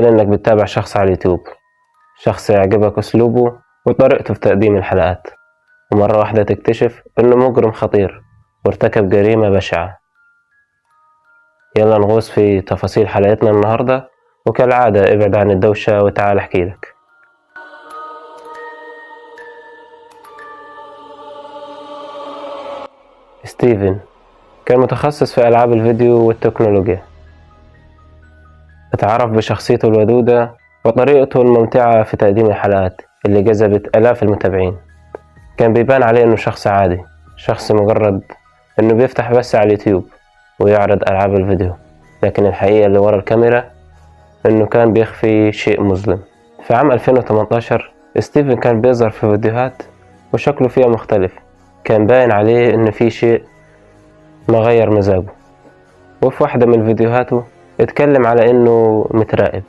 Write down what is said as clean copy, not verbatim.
إنك بتتابع شخص على اليوتيوب، شخص يعجبك أسلوبه وطريقته في تقديم الحلقات، ومرة واحدة تكتشف إنه مجرم خطير وارتكب جريمة بشعة. يلا نغوص في تفاصيل حلقتنا النهاردة، وكالعادة ابعد عن الدوشة وتعال احكيلك. ستيفن كان متخصص في ألعاب الفيديو والتكنولوجيا. اتعرف بشخصيته الودودة وطريقته الممتعة في تقديم الحلقات اللي جذبت آلاف المتابعين. كان بيبان عليه إنه شخص عادي، شخص مجرد إنه بيفتح بس على اليوتيوب ويعرض ألعاب الفيديو، لكن الحقيقة اللي ورا الكاميرا إنه كان بيخفي شيء مظلم. في عام 2018 ستيفن كان بيظهر في فيديوهات وشكله فيها مختلف، كان باين عليه إن في شيء ما غير مزاجه. وفي واحدة من فيديوهاته اتكلم على إنه متراقب.